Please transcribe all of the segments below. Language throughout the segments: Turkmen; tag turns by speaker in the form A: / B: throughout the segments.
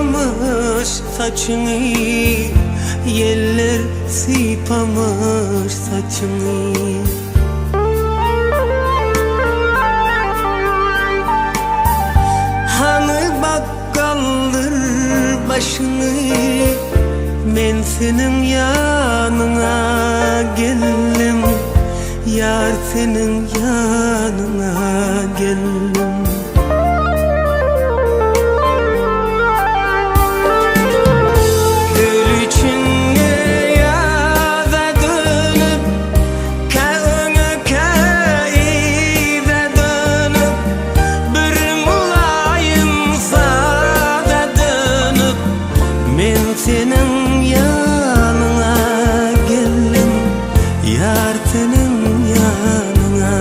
A: Sypamyş saçyňy Ýeller sypamyş saçyňy. Hany bak galdyr başyňy Men seniň ýanyňa geldim Ýar seniň ýanyňa geldim. Gül içinde ýaza dönüp, Kä öňe, kä yza dönüp, Bir mylaýym saza dönüp, Men seniň ýanyňa geldim, Ýar seniň ýanyňa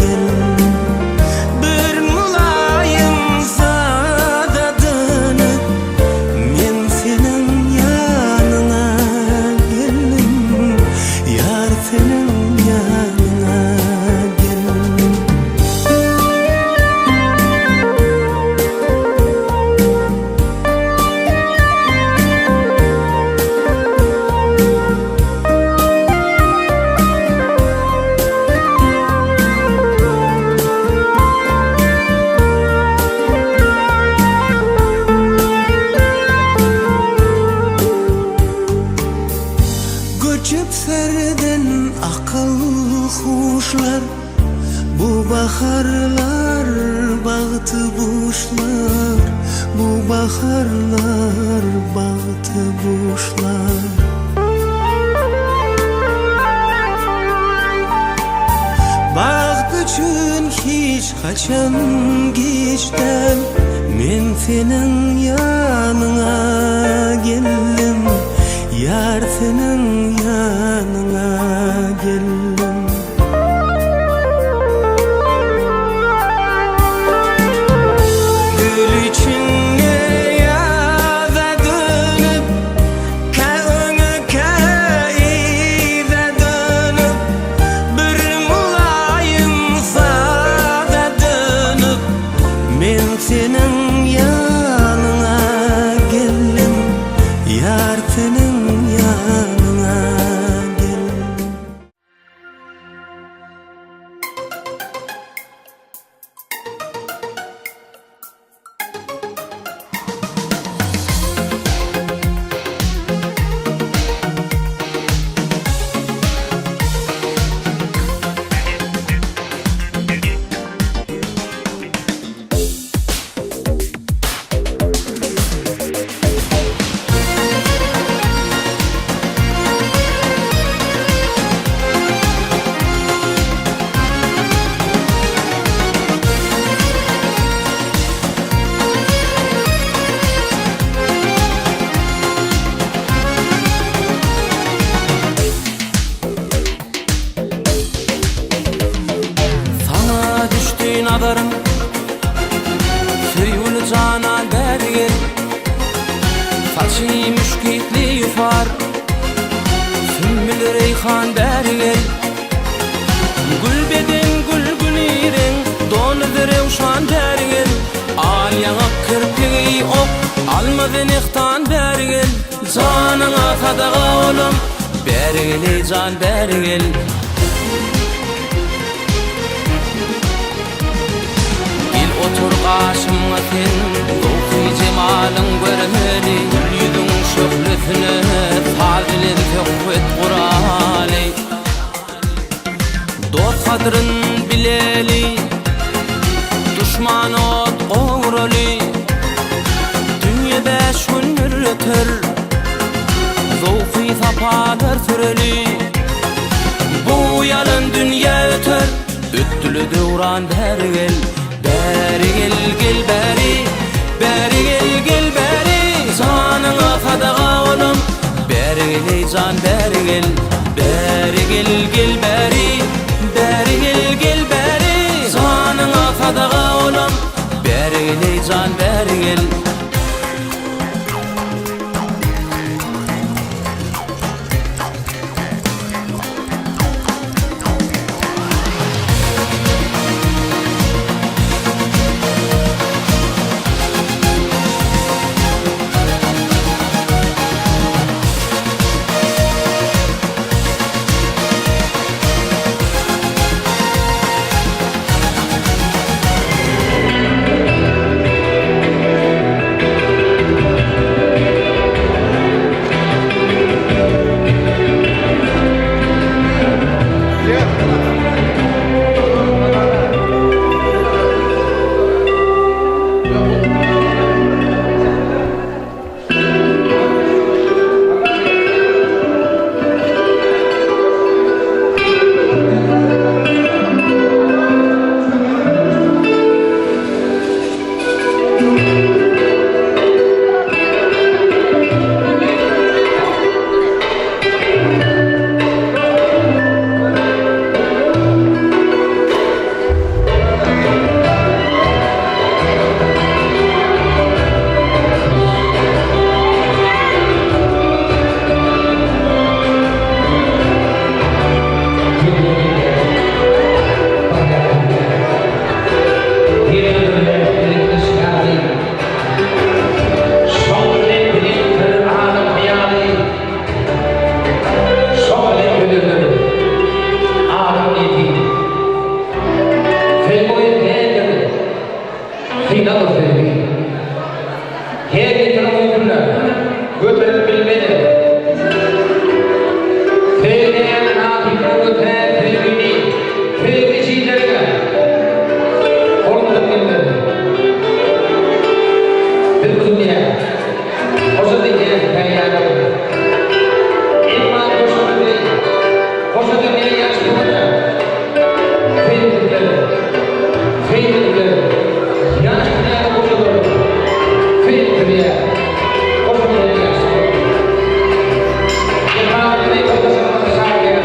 A: geldim. Bir mylaýym saza dönüp, Men seniň ýanyňa geldim, Ýar seniň ýanyňa geldim. Göçüp serden akyl huşlar, Bu baharlar bagty buşlar, Bu baharlar bagty buşlar. Bagt üçin hiç haçan giç däl, Men seniň ýanyňa geldim, Ýar seniň ýanyňa geldim. Gül içinde ýaza dönüp, Kä öňe, kä yza dönüp, Bir mylaýym saza dönüp, Men seniň ýanyňa geldim, Ýar seniň ýanyňa geldim.
B: Saňa düşdi nazarym Söýgüli janan bäri gel Saçy müşkitli ýufar Sümmül reýhan bäri gel Gül beden gül güni reň Dony zerewşan bäri gel Al ýaňak kirpigi ok Alma zenehtan bäri gel Janyňa sadaga olam Bäri gel eý jan bäri gel Gel otur gaşymga sen, Zowky jemalyň görmeli, Gül ýüzüň şöhlesine Saz bilen söhbet guraly. Dost gadryn bileli, Duşman ot gowraly, Dünýe bäş gündür öter, Zowky sapalar süreli. Bu ýalan dünýe öter, Ötdüle döwran bäri gel, Bäri gel, gel bäri, Bäri gel, gel bäri, Janyňa sadaga bolam, Bäri gel eý jan bäri gel, Bäri gel, gel bäri, Bäri gel, gel bäri, Janyňa sadaga bolam, Bäri gel eý jan bäri gel.
C: Her ýetiriň ýüzünde göterip bilmedi. Söýmeýän hakyky göteren söýgini söýgi çiýderge goltup bilmedi. Biz bu dünýä goşa dünýä taýýar boldy. Emma goşa dünýä goşa dünýä ýaşlygynda söýmedikler söýmedikler ýaş dünýäde goşadyr söýüp dünýä goşa dünýä ýaşly boldy. Emma bizi goşaşamyz şadyýan.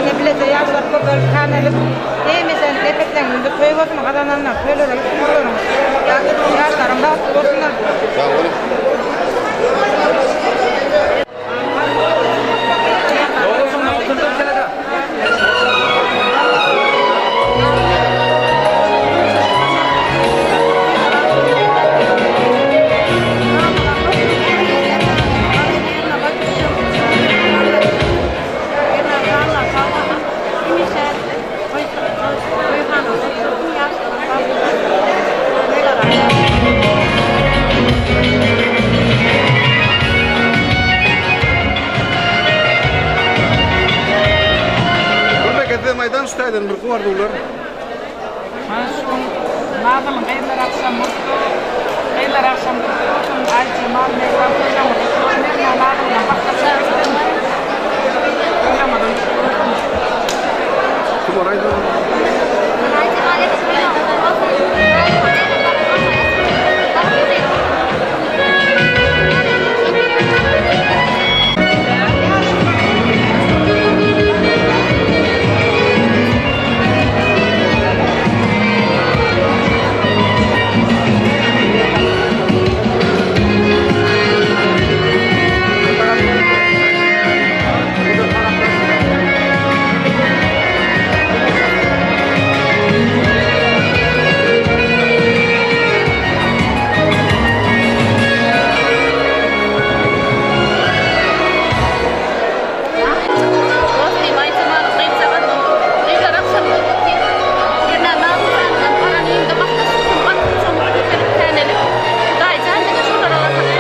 D: Ine bileje ýaşlar köpelip känelip hemişe nepesleňinde toý bolsun gazananlar toýlara gitsin olaryň ýaşlaryň bagtly bolsunlar.
E: Sag boluň. Gülbeke size maýdan şu taýdan bir guwarduwlar.
F: Mana şu gün Nazylyň gyzlar agşam bolupdy. Gyzlar agşam gutly bolsun. Aýjemal, Merdan toýlaryňyz gutly bolsun. Merdan Nazylyňam bakjaçylyk etsin. Toýlaryňyzam gutly bolsun.
E: Kim ol aýdym?
G: Aýjemal eje toýlaryňyz gutly bolsun. Bagtly Dostum aýtmaly gyzjagaz gyzlar agşam bolup otyr. Hernä Nazym jandan baran ýyňda basdaşypdym bagtym şoňa köpelip känelip. Hudaýjan diňe şolara nesip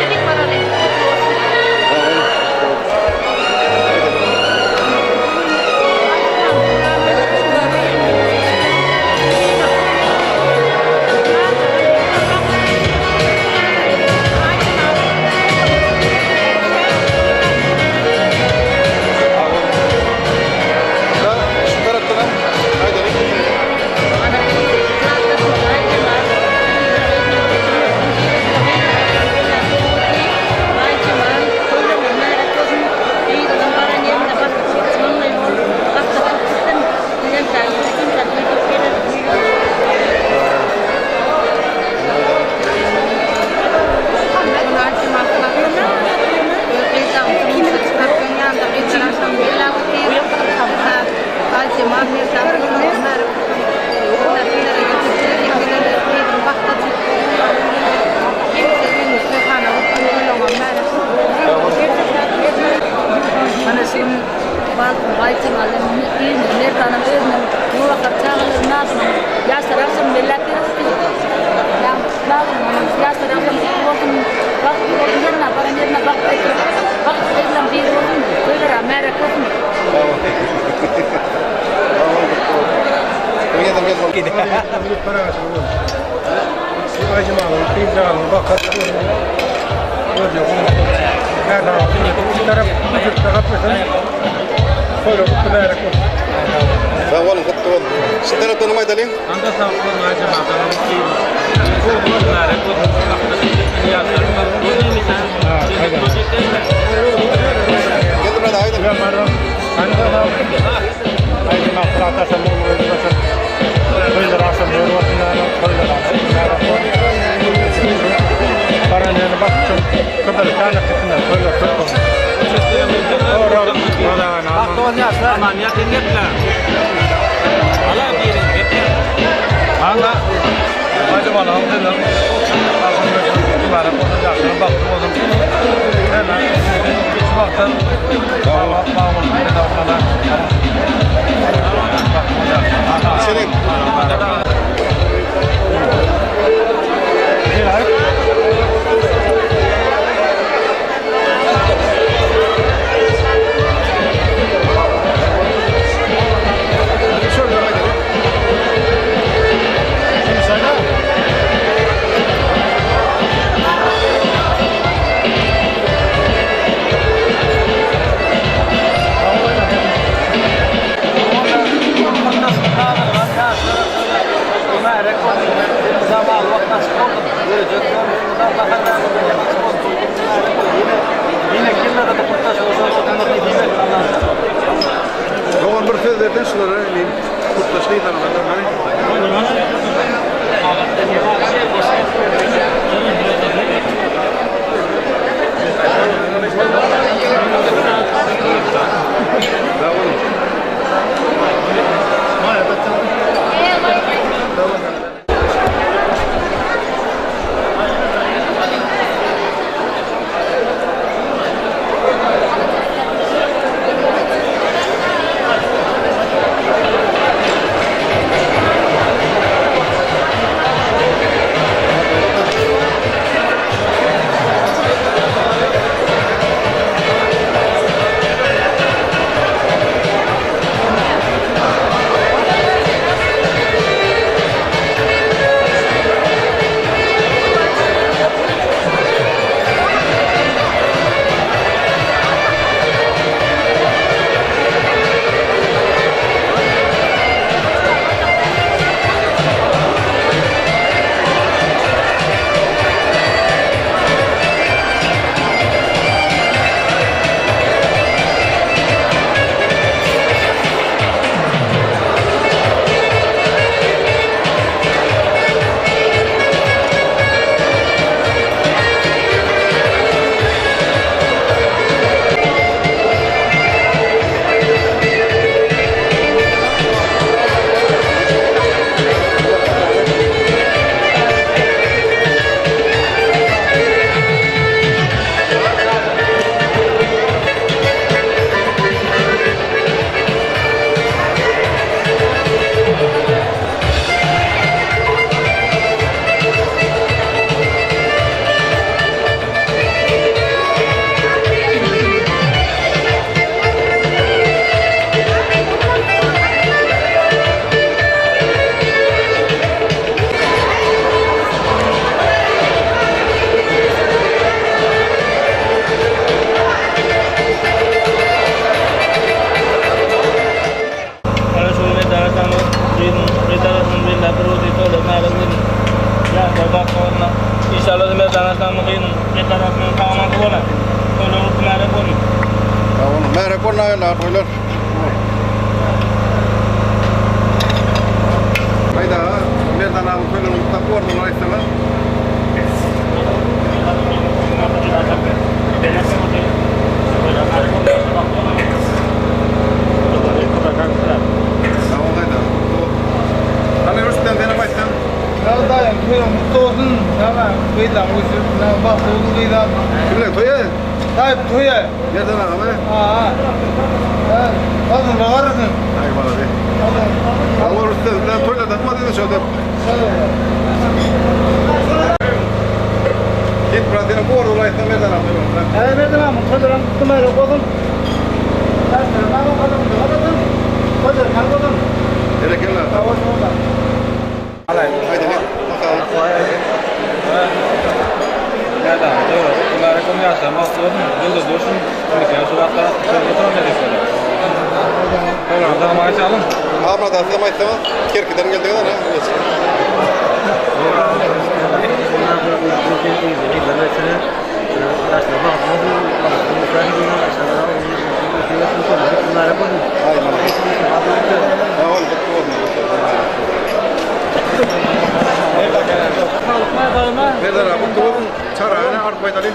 G: baraly gutly bolsun.
E: Şu tarapdanam aýdalyň. Sag boluň, gutly bolsun. Şu tarapdanam aýdalyň. Geldi biraz aýdyň. Senin. Şöyle aýdalyň. Dogan bir söz ber. Berekella toýlar. Haýda, Merdan aga toýlaryny gutlap ordular aýtsaňyz. Sag bol Haýda. Hany Rüstem senem aýtsaň.
H: Ýagdaýyň toýuň gutly bolsun. Näme gyzlaň ösüp, näme bagtly bolsun gyzam.
E: Kimleň toýy?
H: Saýyp toýa.
E: Merdan agamy?
H: Ha. Ha. Azynda garasyn.
E: Aý malady. Sag bol Rüstem. Bilen toýlarda atmadyň şo dep. Git brat seni bu ordular aýtsaň Merdan aga toýlaryň bilen.
H: Äý Merdan aga toýlaryň gutly märe bolsun. Ýaşlaryň maňa gadyrynda galasyn. Toýlaryň kän bolsun.
E: Berekella.
H: Sag bolsun.
E: Aýdaly. Abla da size aýtsaňyz, Kerkiden geldiňiz ana. Aý, malades. Sag bol, gutly bolsun. Merdan aga, gutly bolsun. Çarany alyp gaýdaly.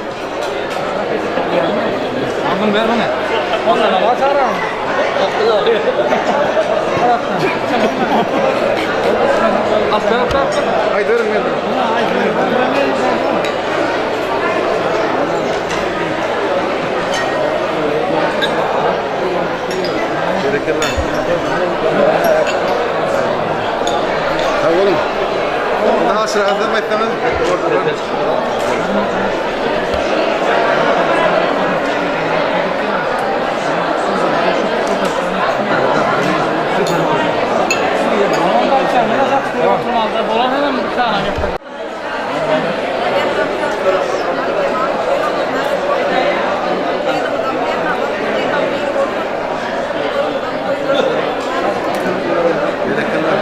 E: Aýdyberiň Merdan. Berekella. Sag boluň. Aşyr aga siz aýtsaňyz. Berekella.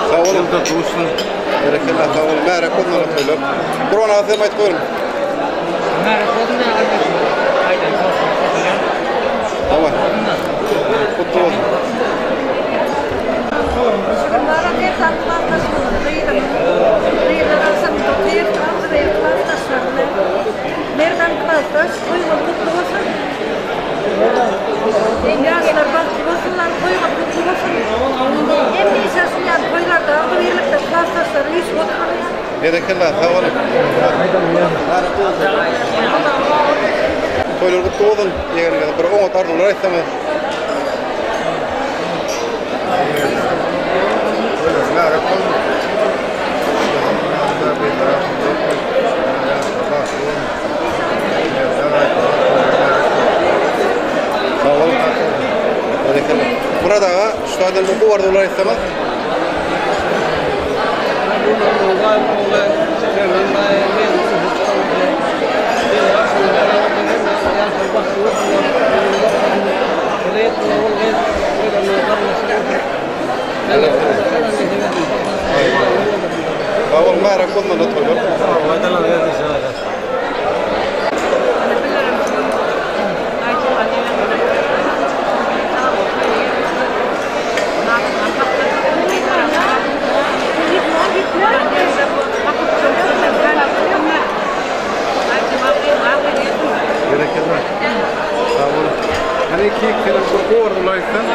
E: Sag boluň, gutly bolsun. Sag boluň. Berekella, sag boluň. Märek bolsun ola toýlar. Gurban aga sizem aýdyp goýuň. Hawa. Gutly bolsun.
I: Şugunlara Merdan klasdaşymyzyň gyzynyň gyzlar agşamynda toý etdik agzybir klasdaşlar bilen. Merdan klasdaş toýuňyz gutly bolsun. Ýaşlar bagtly bolsunlar, toýuňyz gutly bolsun. Hemişe şu ýaly toýlarda agzybirlikde klasdaşlar üýşüp oturmaly.
E: Berekella, sag boluň. Toýlar gutly bolsun. Ýegeniňize bir oňat arzuwlar aýtsaňyz. Sag boluň. Berekella. Murat aga, şu taýdan bir gowy arzuwlar aýtsaňyz. Sag boluň, mährem bolsun toýlar. Berekella. Sag boluň. Hany kik senem bir gowy arzuwlar aýtsaň.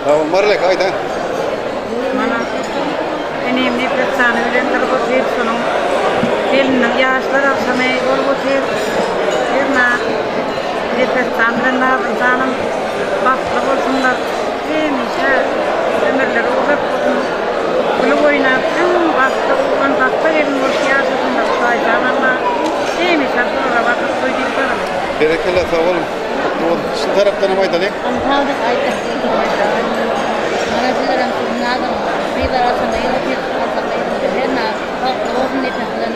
E: Sag bol Marlek aýda.
D: Mana inim Nepes jany bilen durup otyr, şonuň gelininiň ýaşlar agşamy bolup otyr. Hernä Nepes jan bilen Nazym janym bagtly bolsunlar. Hemişe ömürleri uzak bolsun. Gülüp oýnap, iň bagtly oglan, bagtly gelin bolup ýaşasynlar. Hudaýjan Alla hemişe şolara bakyp goý diýip baraly.
E: Berekella sag boluň. Gutly bolsun. Şu tarapdan hem aýdalyň.
G: Saglyk aýtjak Mana sizlerem siziň nazyň gyzlar agşamda ýyly kesip alsak gyzymyzy hernä bagtly bolsun nepes bilen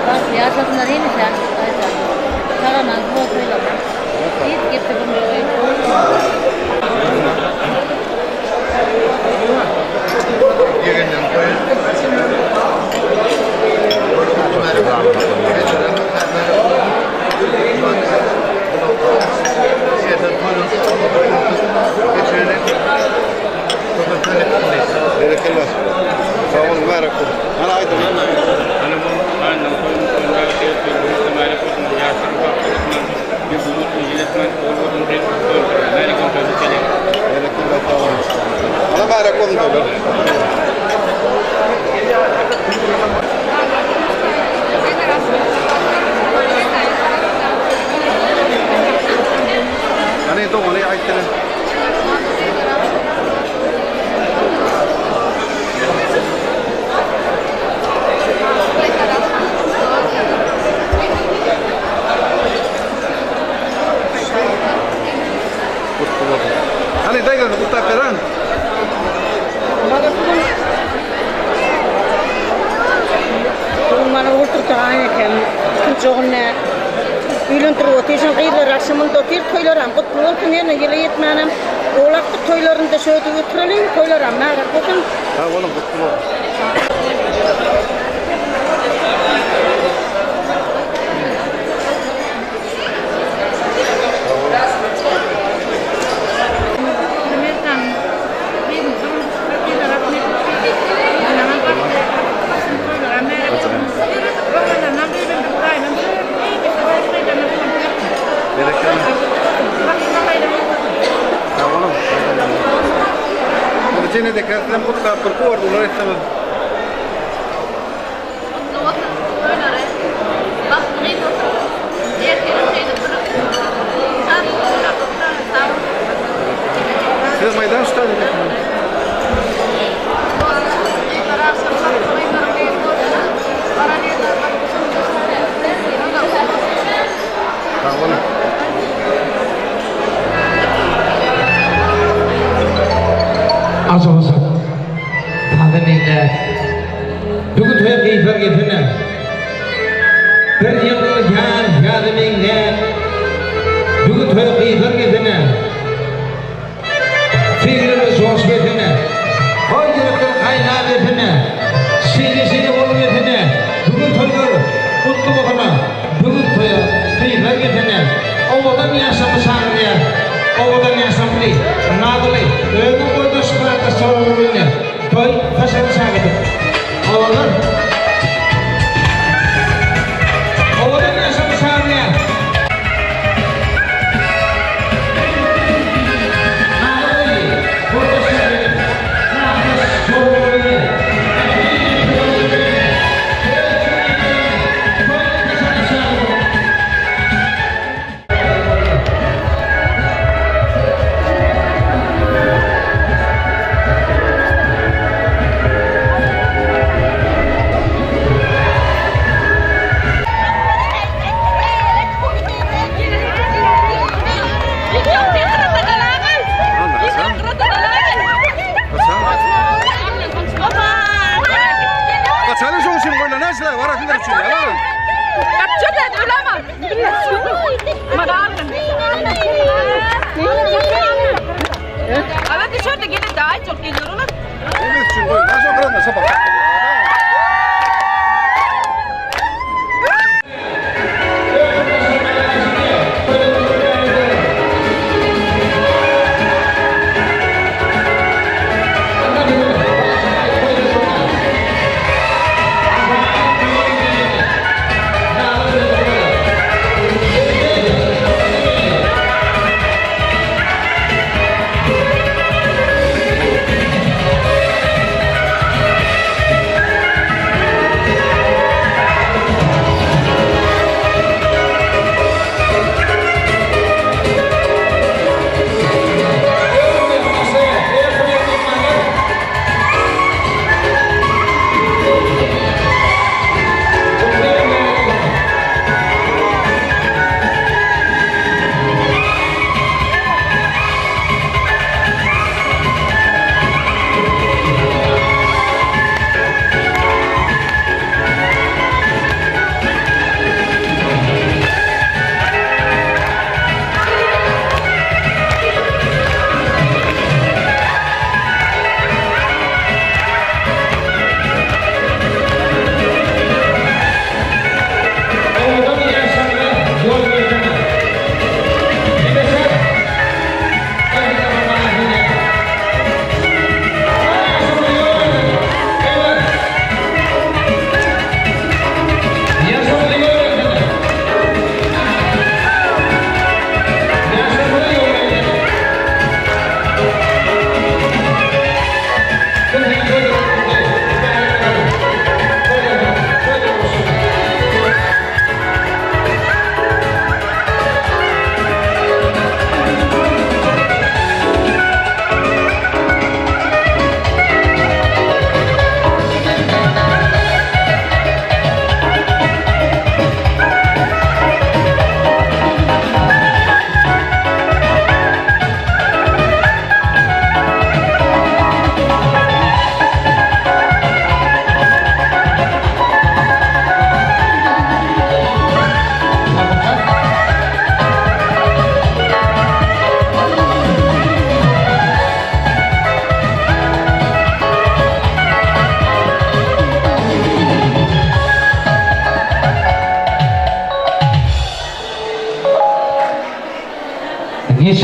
G: bagtly ýaşasynlar hemişe aýtjak sagaman bol toýlarda hiç gepde
E: Berekella. Sag boluň, mübärek bolsun. Hany aýdyň. Berekella, sag boluň. Hany mübärek bolsun toýlar. Hany dogany aýtdylar. Hany daýza gutlap beren.
D: Bugün bana oturtgan eken. Ikinji ogul nä? Öýlendirip otyr. Şoň gyzlar agşamynda otyr. Toýlaram gutly bolsun. Ýene ýyly ýetmänem oglakdyk toýlarynda şöýdüp oturalyn. Toýlaram mährem bolsun.
E: Sag boluň, gutly bolsun. Sag boluň. Jene de käsem gutlap bir arzuwlar etseňiz.
G: Gutly bolsun toýlary. Bagtly gyz bolsun. Erkegem şeýdip durup. Şatlyk sag bolsun.
E: Siz maýdan şu taýda. Sag boluň.
C: Aç olsun. Taze meňzäp. Bugün toýa gyzlar gelsene. Bir ýyl ýan ýaza meňzäp. Bugün toýa gyzlar gelsene. Söýgüleri joş bersene. Hoý ýürekler gaýnap bersene. Şeýle-şeýle bolup bersene. Bugün toýlar gutly bolsana. Bugün toýa gyzlar gelsene. Owadan ýaşamy çagyrýar. Owadan ýaşamly, nazyly, özüniň boýdaş gardaş joralary bilen toý saçagyna çagydyp. Owadan. Owadan ýaşamy çagyrýar. Nazyly, boýdaşlary, gardaş joralary bilen ähli toýlar bilen toý saçagyna çagydyp.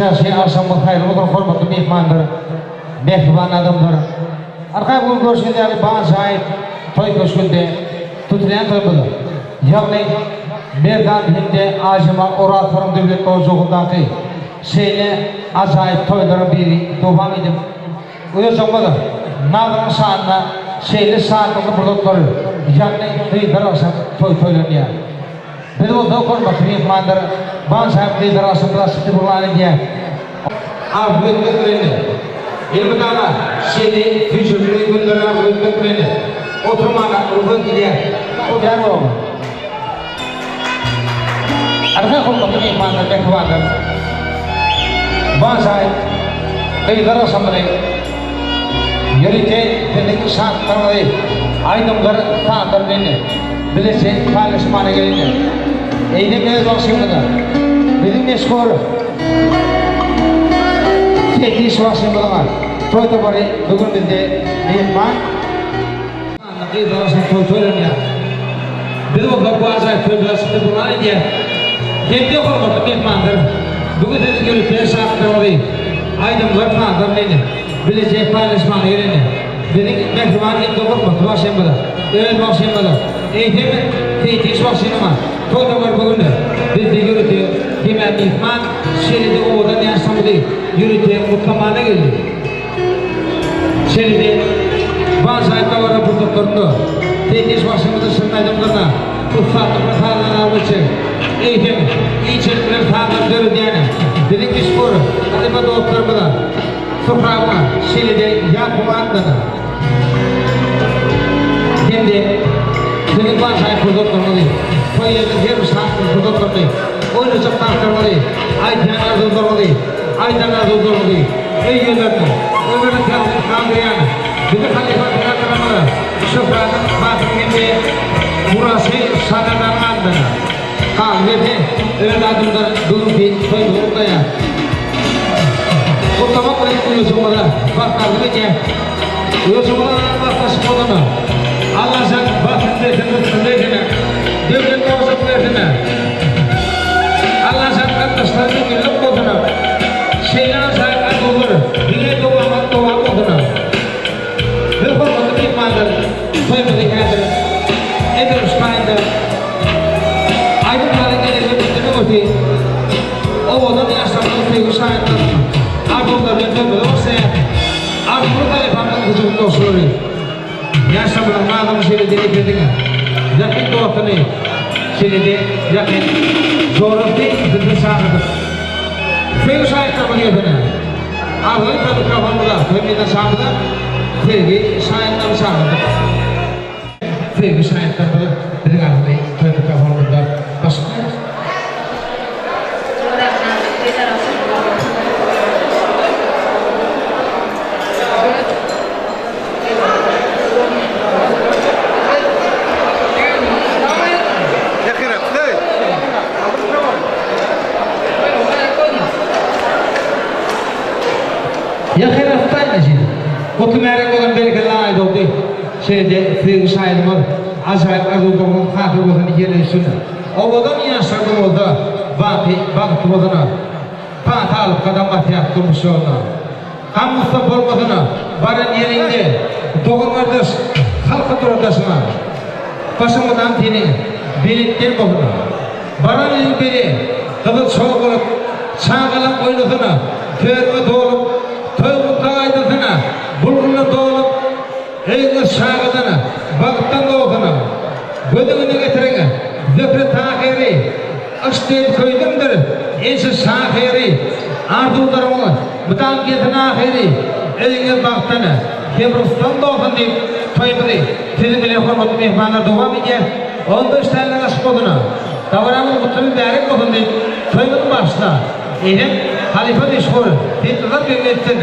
C: Ýagşy agşamyňyz haýyrly bolsun hormatly myhmanlar, mähriban adamlar. Arkaýyn boluň görşüňiz ýaly bu ajaýyp toý köşgünde tutulýan toýumyz, ýagny Merdan hem-de Aýjemal Orazowaryň döwletli ojagyndaky şeýle ajaýyp toýlaryň biri dowam edip, Uýajygymyz Nazyryň şanyna şeýle şatlykly pursatlary, ýagny gyzlar agşam toý toýlanýar. Biz bolsa hormatly myhmanlar, bu ajaýyp gyzlar agşamyzy açyk diýip yglan edýäs. Arzuw etmek bilen, elmydama şeýle süýjülikli günleri arzuw etmek bilen oturmana rugsat edýäs. Bar boluň! Arka hormatly myhmanlar, mähribanlar! Bu ajaýyp gyzlar agşamyny ýörite siziň şatlygyňyzy aýdymlar, sazlar bilen bileje paýlaşmana gelen eýsem öz bagşymyza, biziň meşhur Setiş bagşymyzyň toý topary bu gün bizde myhman. Gyzlar agşam toý toýlanýar. Biz bolsa bu ajaýyp toý bilen çykdy gurban edýäs. Hem-de hormatly myhmanlar, bu gün siziň ýörite şatlygyňyzy aýdymlar, sazlar bilen bileje paýlaşmaga gelen biziň mähriban hem-de hormatly bagşymyza, öz bagşymyza, eýsem Seýitiş bagşynyňa toý topary bu gün bizde ýörite hemä myhman, şeýle-de owadan ýaşlarymyzy ýörite gutlamana geldi. Şeýle-de, bu ajaýyp dabara pursatlarynda Seýitdeş bagşymyzyň şirin aýdymlaryna ussatlyk bilen sazlary alyp eýsem, inçelik bilen sazlary döredýän biziň meşhur halypa dostlarymyza, Suhrabyňa, şeýle-de Ýakuba atlyna hem-de siziň bu ajaýyp pursatlaryňyzy, toý ýeriniň her bir şatlykly pursatlaryny, oýnajak zatlaryňyzy, aýdýan arzuwlaryňyzy, aýdan arzuwlaryňyzy öý ýerlerine, ömürlik ýazgyny galdyrýan bizi halypa operatorymyza Şöhratyň Batyryň hem-de Murasy Şadadanyň adyndan galyberse, öz adymdan bu günki toýumyzy gutlaýar. Gutlamak bilen uýajygymyza bagt arzuw edýär. Uýajygymyza bagtdaşyk bolana Allajan bagtyny bersin, rysgyny bersin, döwletli ojak bersin. Allajan gatnaşyklary müňýyllyk bolsun. Şeýle ajaýyp arzuwlar diňe dowamat dowam bolsun. Biz hormatly myhmanlar toýumyzy häzir Eberştaýnda aýdym sazyň gezegine bitirmek öti owadan ýaşlarymyzyň söýgi şaýatlarynyň arzuwlary bilen toýumyza başlaýas. Arzuwly talypamyzyň hyjuwly goşgulary. Ýaşlarymyzyň nazaryny şeýle-de Nepesiň ýakyn dostuny, şeýle-de ýakyn jorasy bizi çagyrdyk. Söýgi şaýatlarymyz gelsene. Arzyly toý mikrofonymyza, toý meýdançamyza söýgi şaýatlaryny çagyrdyk. Söýgi şaýatlarymyz biziň arzyly toý mikrofonymyzda başlaýar. Gutly märek bolan berekella Aýdogdy. Şeýle-de söýgi şaýylymyz ajaýyp arzuwlaryňyz hasyl bolsun ýene üstün. Owadan ýaşlarda bolsa baky bagtly bolsun. Pata alyp gadam basýas durmuş ýoluna. Gam-gussa bolmasyna, baran ýeriňde dogan-gardaş halky durar daşyňa. Başyň mydam seniň belentden bolsun. Baran ýeriň beri gyzyl çog bolup, çagalaň oýnasyna, törüňe dolup, toý gutlag aýdylsyna, bulgurlar dolup, öýüňiz şagadan, bagtdan dolsun. Göz öňüne getiriň, Zöhre Tahyry, Yşk diýen söýdümdir, ençe şahyry, Arzuwlaryňyz mydam gelsin ahyry, Öýüňiz bagtdan, hebrusdan dolsun diýip, toýumyzy siziň bilen hormatly myhmanlar dowam edýäs. Onda işdäniň açyk bolsun, dabaramyz gutly mübärek bolsun diýip, toýumyzyň başyna enem halypa meşhur Seýitnazar Begmetden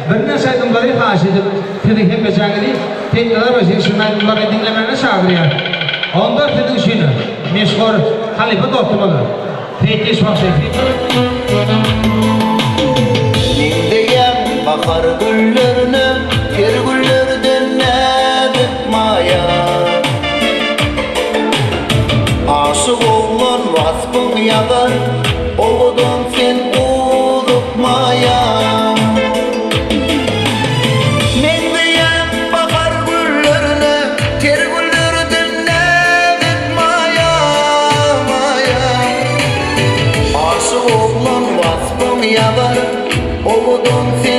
C: birnäçe aýdymlary haýyş edip, siziň hemmejäňizi Seýitnazar we şirin aýdymlaryny diňlemäge çagyrýar. Onda siziň üçin Meşhur halypa dostumyz Seýitdeş bagşy.
J: Meňzeýäň bahar güllerine, Ter güllerden näzik maýa. Aşyk oglan waspyň ýazar, Owadan sen uzuk maýa.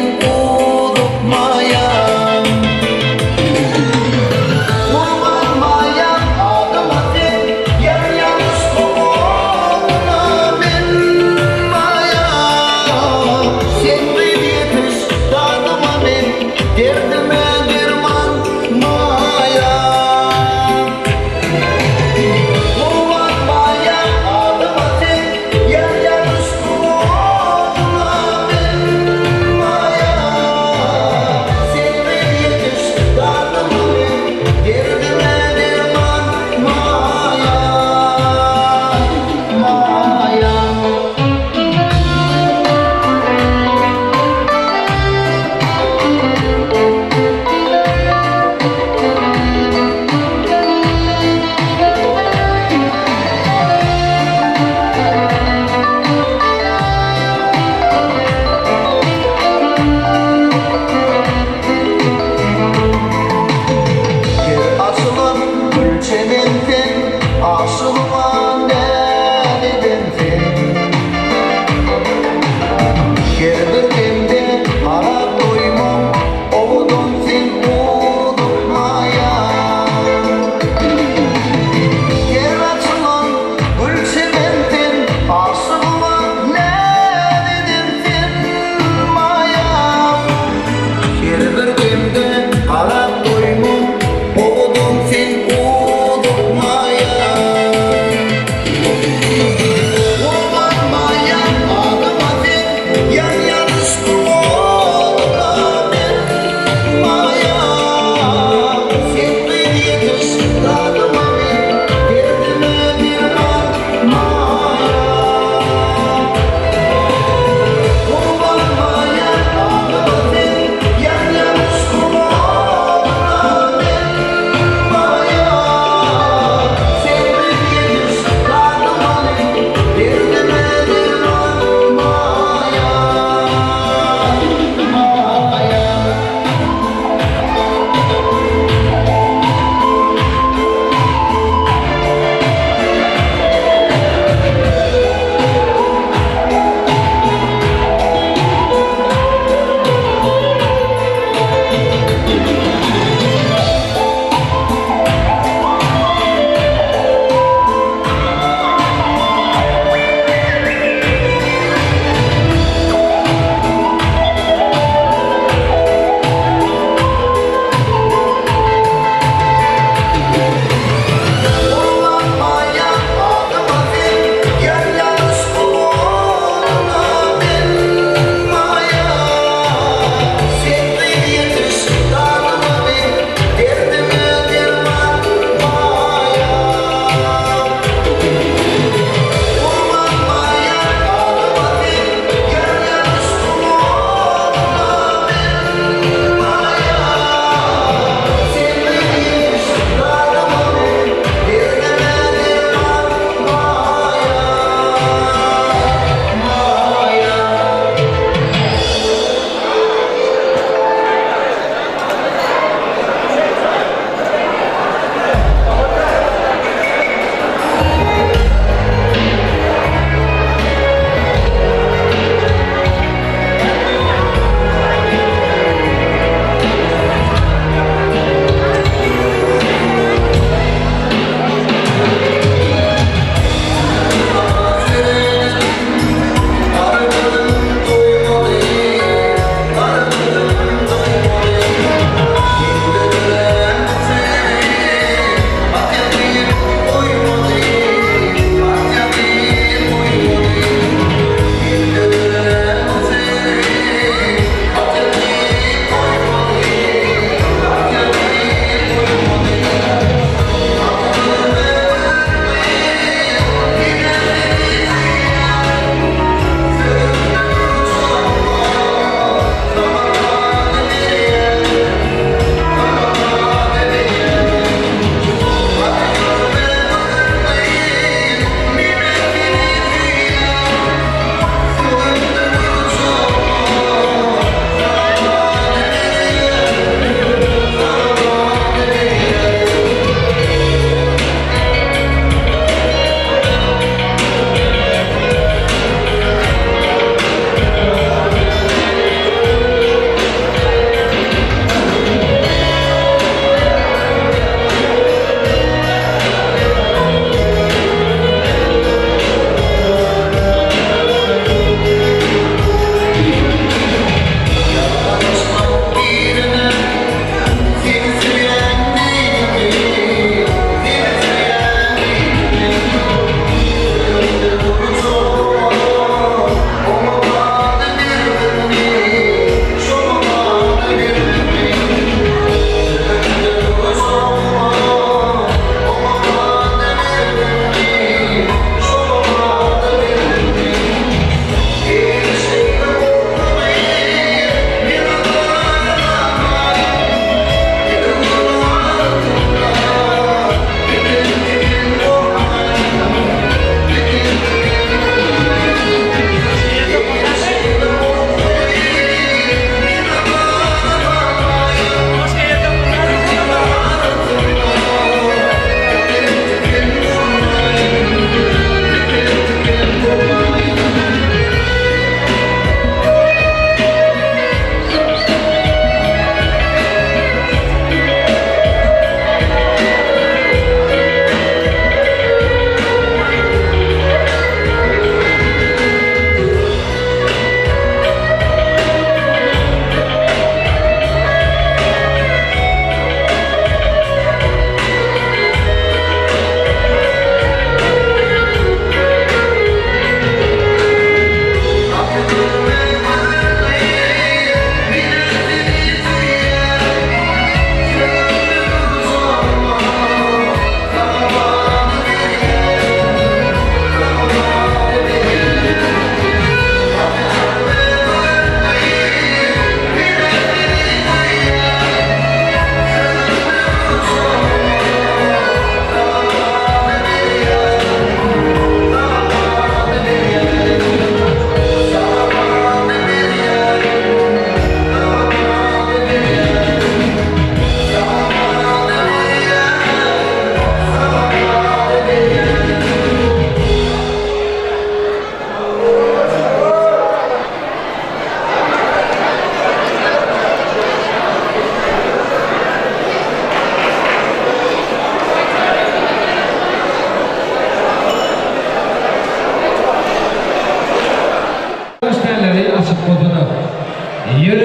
J: men uzup maýam. Gurban maýam adyma sen ýanýan yşgyň oduna men maýam. Sen gyz ýetiş dadyma men derdime derman maýam. Gurban maýam adyma sen ýanýan yşgyň oduna men maýam.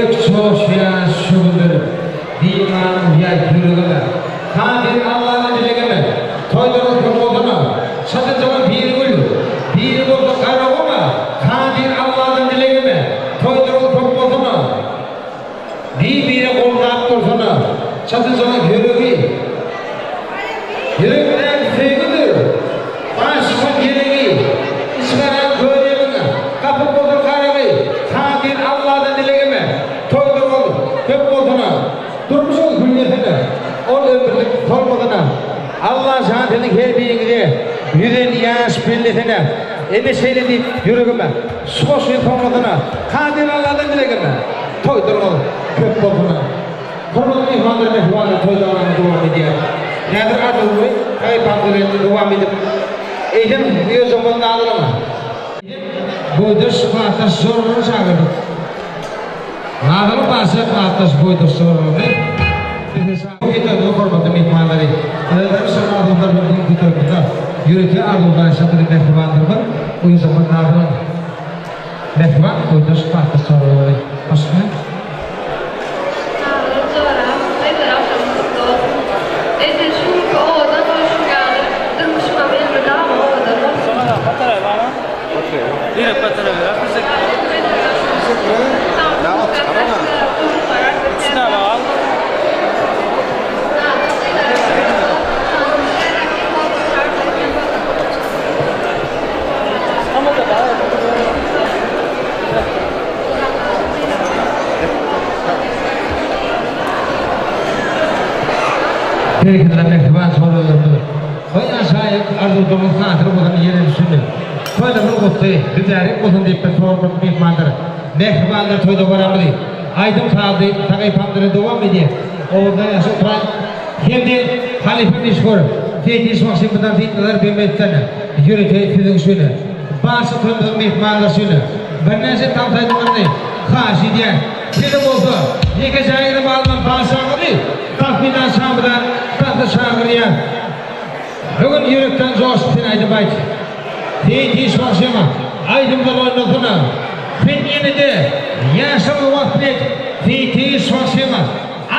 C: Ýürek joşýar şu günler, Diýmän ýaý ýüregime. Kadyr Alladan dilegime, Toýlaryň köp bolsun-a. Çatynjalar biri gül, biri bolsa Garaguma, Kadyr Alladan dilegime, Toýlaryň köp bolsun-a. Bir-bire goldap dursana, Çatynjalar ýüregi. Ýürek däl söýgüdir, Aşygyň geregi, Içgaraň köýnegiň, Gapyp bolsun garagy, Kadyr Alladan dilegime, Toýlaryňyz köp bolsun-a, Durmuşyňyz güllesin, Ol ömürlik solmasyn-a. Alla jan siziň her biriňize 150 ýaş bellesin-ä. Ine şeýle diýip ýüregime, Şu goşgyny soňlasyn-a. Kadyr Alladan dilegime, Toýlaryňyz köp bolsun-a. Hormatly myhmanlar mähribanlar toý dabarany dowam edýär. Häzir arzuwly haýpam bilen dowam edip, eýsem ýöjemon nazylyň. Boýdaş klasdaş joralary çagyrdyk. Nazaryň bagşy klasdaş boýdaş joralary bizi çagyrdy. Hormatly myhmanlary, özleri şol arzuwlar bilen bu günki toýumyzda ýörite arzuwlar şadyly mähribanlarymyz Uýjamon Nazylyň mähriban boýdaş klasdaş joralary. Hoş geldiňiz.
G: Nazaryň joram, gyzlar agşamyň gutly bolsun. Edil şu günki owadan bolşuň ýaly, durmuşyňam elmydama owadan bolsun.
C: Berekella mähriban çorbalarymyz. Goý ajaýyp arzuwlaryňyz hasyl bolsun ýere düşünip. Toýlarymyz gutly, mübärek bolsun diýip biz hormatly myhmanlar, mähribanlar toýda baramyzy aýdym sazly sahypamyzda dowam edýär. Owadan ýaşa oturan hem-de halypa meşhur Seýit Işbagşymyzdan Seýitnazar Begmetden ýörite siziň üçin Barça toýumyzyň myhmanlary üçin birnäçe tans aýdymlaryny haýyş edýän. Şeýle bolsa, ýeke jaýyňyzy alman bagşaňyzy Gahryman şamyza tansa çagyrýan. Bu gün ýürekden joşup sen aýdym aýt. Seýit iş bagşyma aýdymlar oýnasana. Sen ýene-de ýaşlygyňy wasp et. Seýit iş bagşyma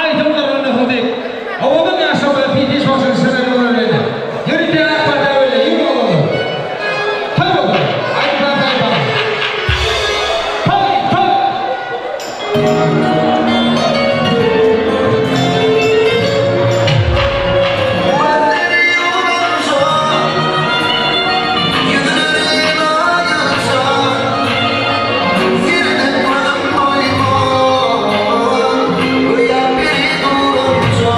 C: aýdymlar oýnasana diýip, owadan ýaşlygymyza Seýit iş bagşynyň şygyryny oýnaýdy. Ýörite ak pata berýär, ýürek oglanlar. Toý bolsun! Aýdym saz saýpaňyz. Toý, toý!
J: Gözleri ýuwlansa, ýüzleri aýansa, Serden gözüm doýmaz, göýä biri durança.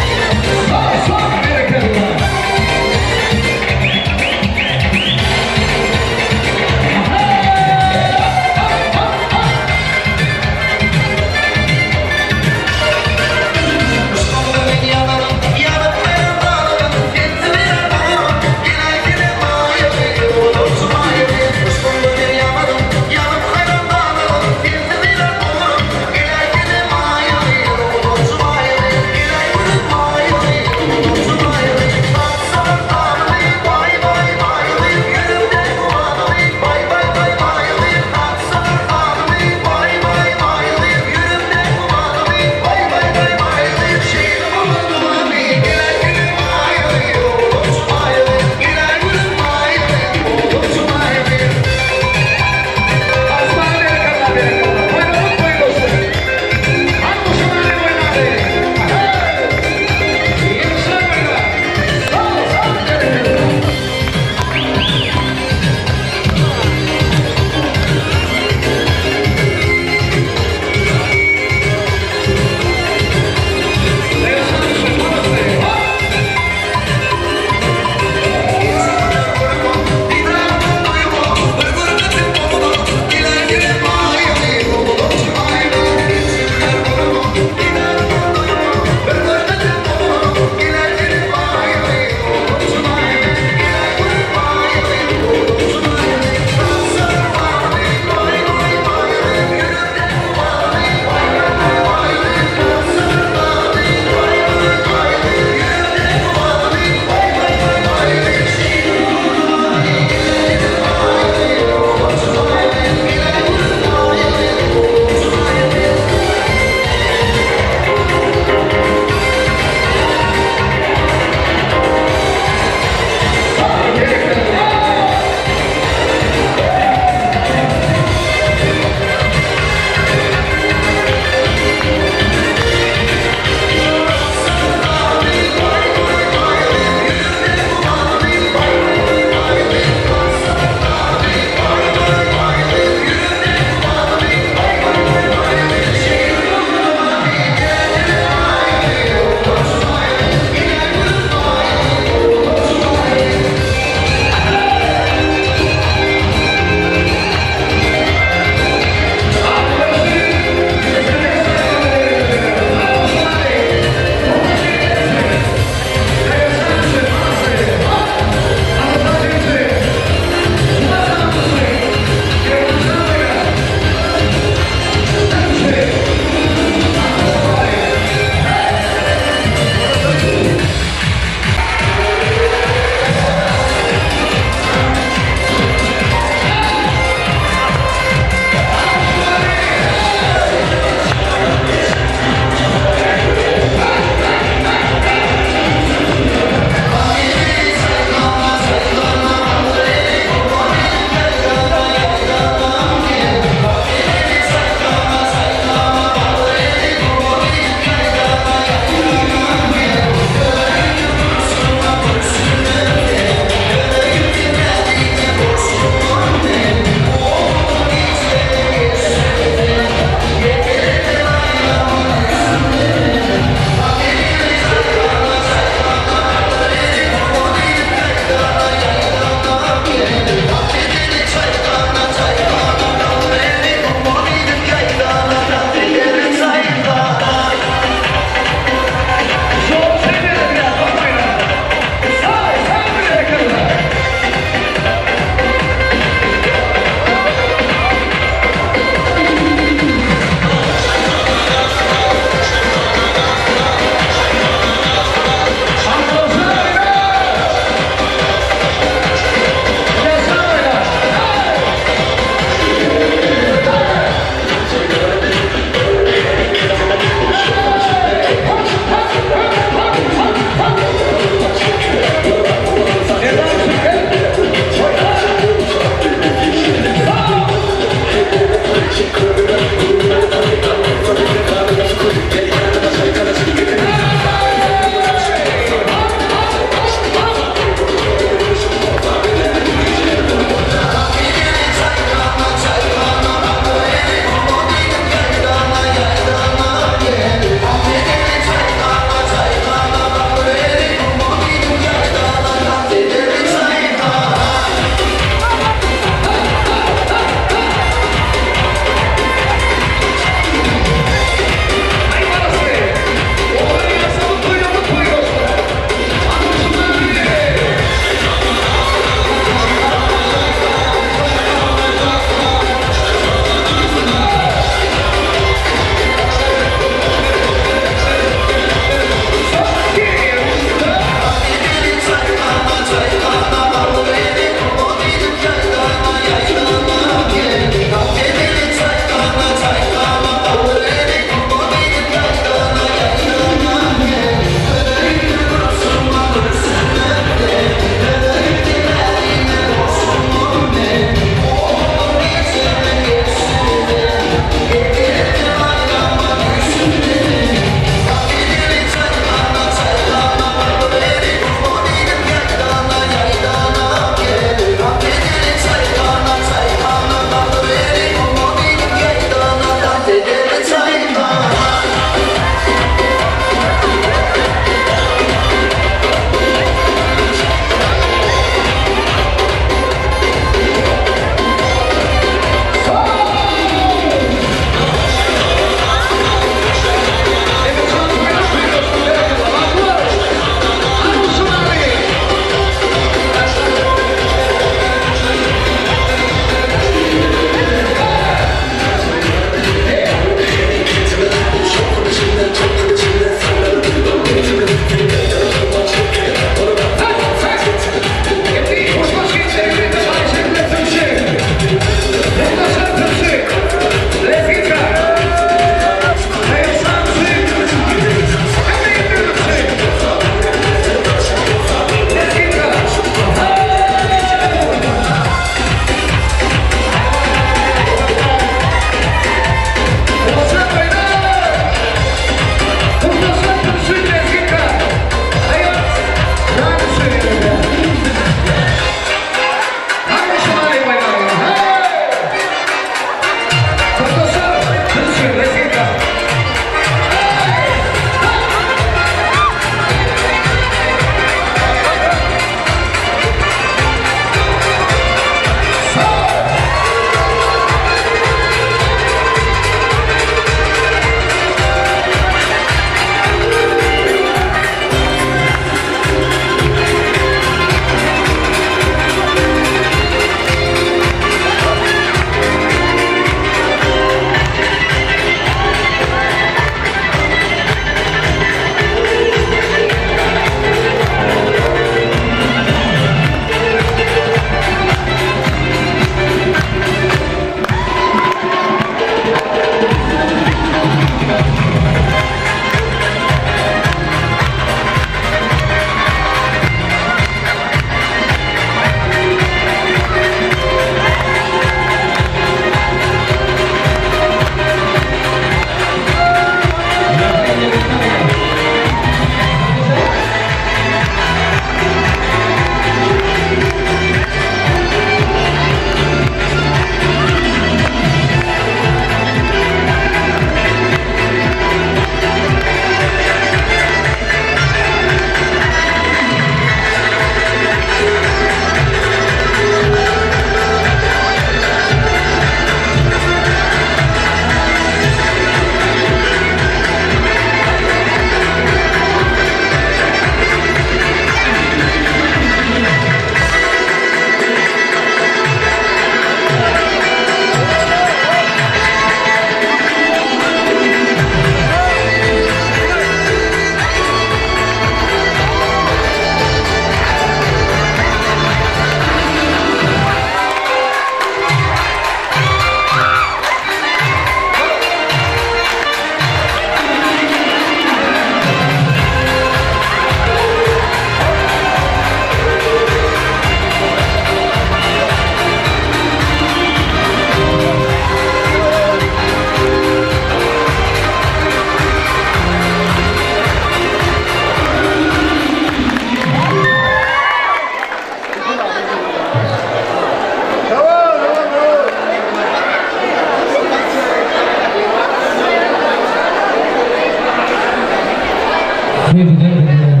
C: Söýgüden bilýär.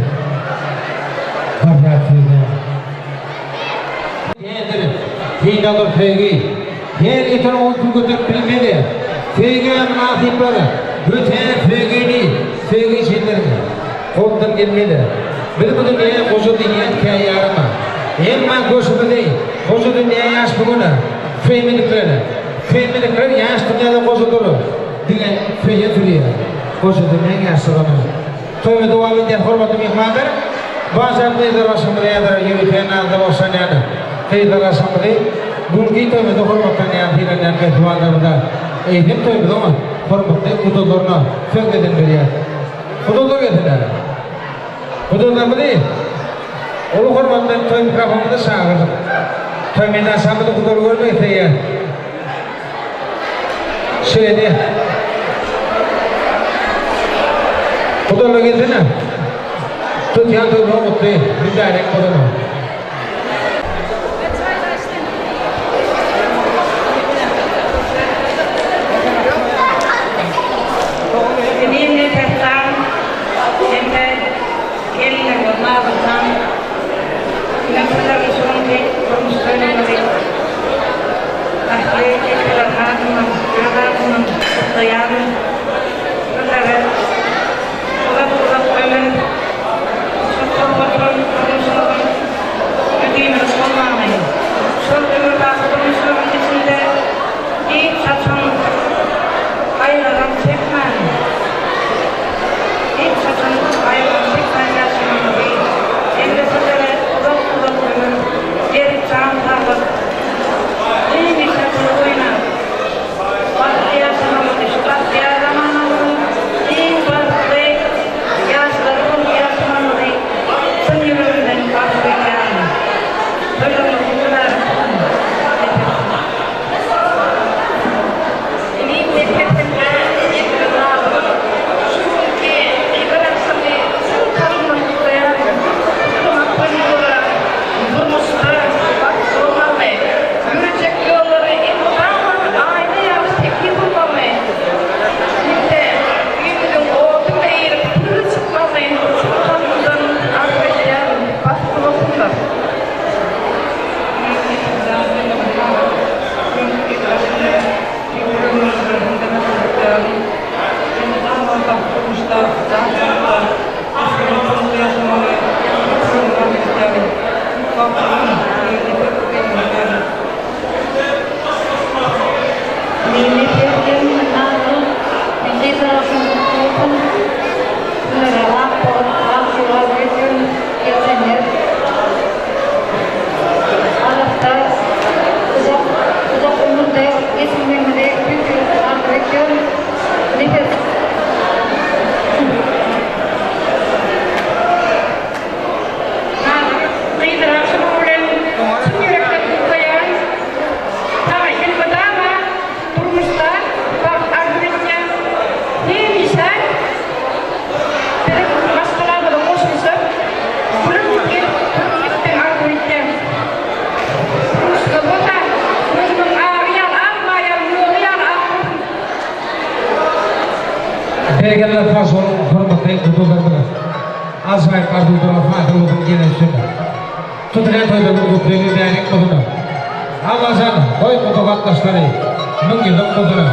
C: Barýar söýgä. Häzir synagdyr söýgi. Her ýeten ol pul göterip bilmedi. Söýgä mynasyplar öten söýgini söýgi üçindir. Goldan gelmedi. Biz bu dünýä goja diýýän käýarym. Emma görşümizi goja dünýä ýaş bu gün söýmedikler. Söýmedikler ýaş dünýäde gojadyr. Diňe söýen sürýär. Goja dünýäň ýaşlygyny. Toýy dowam edýär hormatly myhmanlar. Bajar gyzlar aşymyzy häzir ýörite nazda boşanýan gyzlar aşymyzy günki toýumyzda hormatlanýan sylanýan mähribanlarymyza eýsem toýumyzyň hormatly gudalaryna söz gezegini berýäs. Gudalar gelsinler. Gudalarymyzy uly hormat bilen toý mikrofonymyza çagyrdyk. Toý meýdançamyzda gudalary görmek isleýäs. Şeýle. Gudala gelsene. Tutýan toýuňa gutly, mübärek bolsun.
D: Emin Nepesjan hem-de gelinlerimiz Nazymjan bilen sizlerden şu günki durmuş toýlarymyzy ähli ekeler adyndan, öz adymdan gutlaýaryn. Sizlere uzak-uzak ömür, şu turup oturan durmuşyňyzyň müdimilik bolmagyny, şol ömürbaky durmuşlaryň içinde hiç haçan gaýgy-gam çekmän, hiç haçan gaýgy-gam çekmän ýaşamagyňyzy hem-de sizlere uzak-uzak ömür, berk jan saglyk, hemişe gülüp oýnap, bagtly ýaşamagyňyzy, şu bagtyýar zamanamyzyň iň bagtly ýaşlary bolup ýaşamagyňyzy çyn ýüregimden arzuw edýärin. Toýlaryňyz mübärek bolsun!
G: Inim Nepesiň-ä ýetmez adynyň. Şu günki gyzlar agşamy çyn kalbymdan gutlaýaryn. Hormat goýmalylara durmuşda bagtly bolmagyny, ýörejek ýollary elmydama aýna ýaly tekiz bolmagyny hem-de öýümiziň ody bile irip pürli çykmagyny çyn kalbymdan arzuw edýärin. Bagtly bolsunlar!
I: Alysda uzak uzak ömürde geçinmegimizi tüýs ýürekden arzuw edýärin. Nepes.
F: Nazym gyzlar agşamy bilen çyn ýürekden gutlaýan. Saňa elmydama durmuşda bagt arzuw edýän. Hemişe biziň maşgalamyza goşulyşyp, gülüp gelip gitmegi arzuw edýän. Durmuşda bolsa gözümiň agy ýaly ak, maýaň ýoly ýaly ak bolsun.
C: Berekella sag boluň hormatly gudalarymyz. Ajaýyp arzuwlara hasyl bolsun gelen süňňe. Tutulýan toýlaryň gutly mübärek bolsun. Allajan goý guda gatnaşlary müňýyllyk bolsun,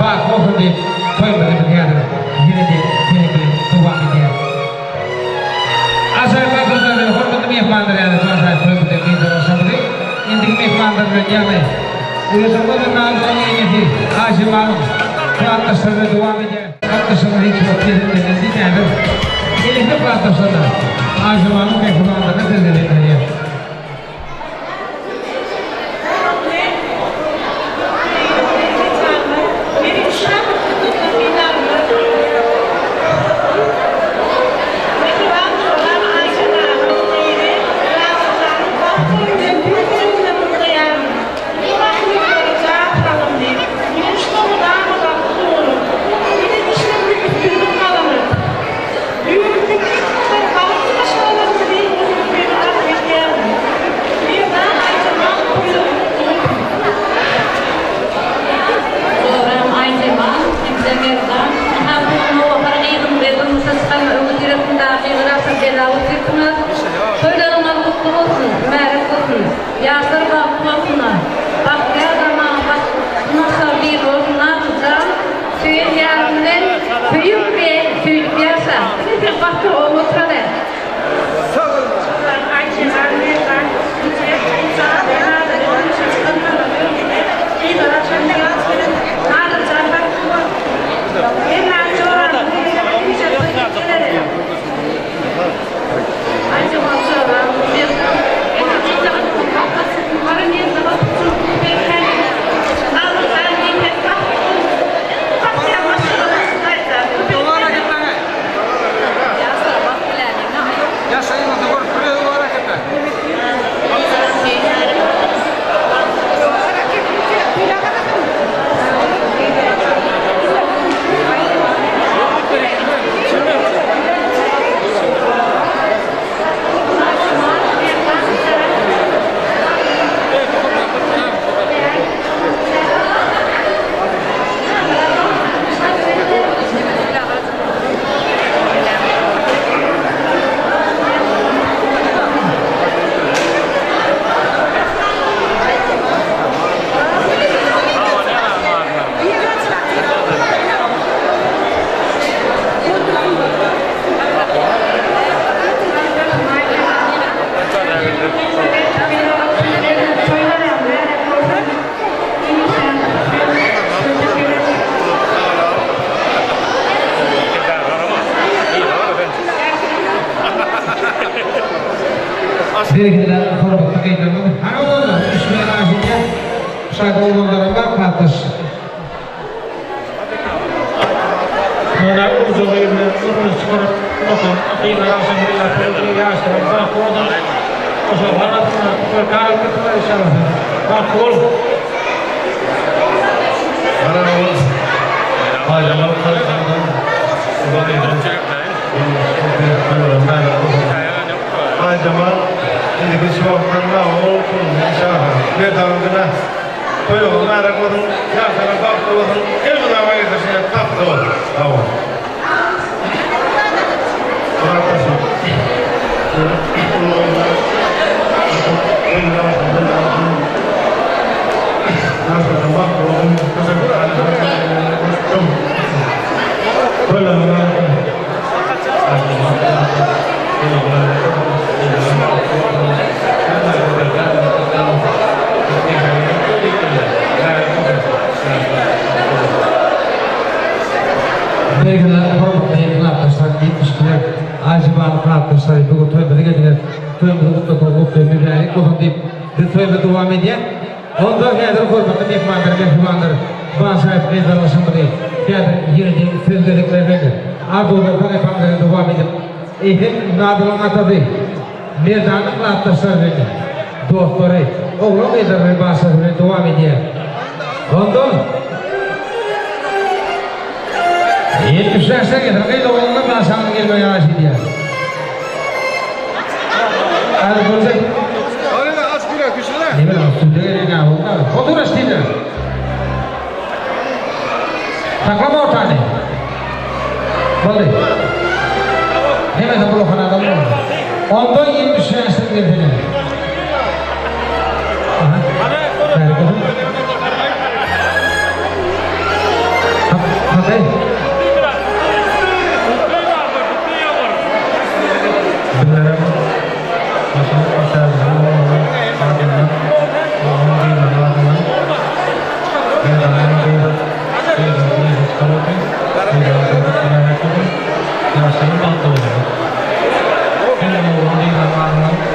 C: baky bolsun diýip toýumyzy biz häzir ýene-de seniň bilen dowam edýäris. Ajaýyp arzuwlar bilen hormatly myhmanlar ýaly şu ajaýyp toýumyzy gyzlar agşamyzy indiki myhmanlar bilen ýagny Uýajygymyz we Nazyryň enesi Aýjemalyň klasdaşlary bilen dowam edýäris. Gatnaşygyňyz hiç wagt kesilmeden diýip häzir enesi klasdaşlaryna Aýjemalyň mähribanlygyna söz berýär.
K: toýlap otyrsyňyz. Toýlaryňyz gutly bolsun, mübärek bolsun. Ýaşlar bagtly bolsunlar. Bagtyýar zaman başyna bir bolsun Nazlyjan. Söýen ýaryň bilen söýüp we söýlüp ýaşa. Diňe sen bagtly bolup oturaber.
C: Berekella hormatly gyzlarymyz. Hany oglanlar üstüne razy edýän şaýda oglanlaram bar klasdaş.
H: Mana urja gyzyny urnuna çykaryp okan gyzlar agşam gyzlar toýy ýaşlaryň bagtly bolsun goşa barmasynlar berkarar gitsinler inşallah bagtly bol.
L: Garagowuz Baýramal Taýjanowyň Baýjamal indiki şu wagtdan bagly bolsun inşallah. Merdangyna toýuňyz mübärek bolsun, ýaşlaryň bagtly bolsun, elmydama getirşine bagtly bolsun. Sag boluň.
C: Belgili hormatly klasdaşlar, 74 Aýjemal klasdaşlary bu gün toýumyza geldiňiz. Toýumyzy gutladyňyz, gutly mübärek bolsun diýip, biz toýumyzy dowam edýäs. Onda häzir hormatly myhmanlar, mähribanlar, Başaýyp gyzlar agşamyzy häzir ýene-de söz gezekleri berler. Arzuwlar sahypamyzy dowam edip, eýsem Nadyryň atasy Merdanyň klasdaşlary bilen, dostlary, oglan-gyzlar bilen başlasy bilen dowam edýär. Onda 75 getir gyz oglanlar başagyny gelmegi haýyş edýär. Hadi görjek. Ne bileyim, sütü gelin ha, oldu. Otur işte. Saklama ortany. Boldy. Hemen de bulakan adam boldy. Onda 75 gelsin. Aha. Hadi.
L: Bizlerem başyny aşagyna adyndan onuň gyzlaryň adyndan Merdanyň gyzy gyzlaryň gyzy çykar otyr. Gyzlaryň gyzy mübärek bolsun. Ýaşlaryň bagtly bolsun. Hemme oglan gyzlaryň adyndan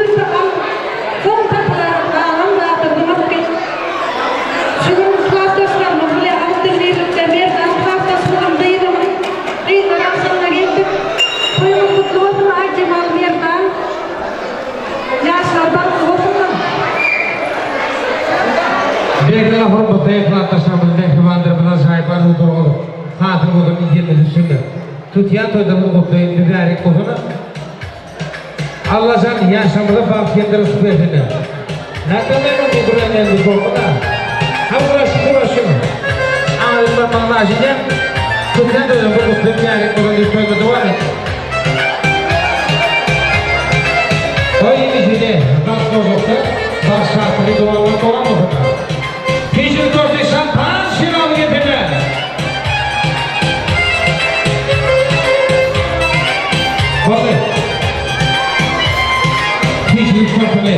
K: Sürse al, soň tapylar, galan zady zyňyp git. Şu gün klasdaşlarymyz bilen agzybirlikde Merdan klasdaşymyzyň gyzynyň gyzlar agşamyna geldik. Toýuňyz gutly bolsun Aýjemal Merdan. Ýaşlar bagtly bolsunlar.
C: Berekella hormatly klasdaşlarymyz mähribanlarymyz ajaýyp arzuwlaryňyz hasyl bolsun hemmesi üçindir. Tutýan toýlarymyz gutly mübärek bolsun. Allajan ýaşamyza bagt hem-de rysk bersin. Nätdä men ony duran ýerimde gorkma-da. Ha guraşyň guraşyň. Aňryk barmagyny aşyja. Tutýan toýlarymyz gutly mübärek bolsun diýip toýuna dowam etdik. Toý iýmijini bagt boljakda bagt şatlygy dowamly dowam bolsun. Pişik torty şampan şeraby getirdi. Boldy. Pişik tortuny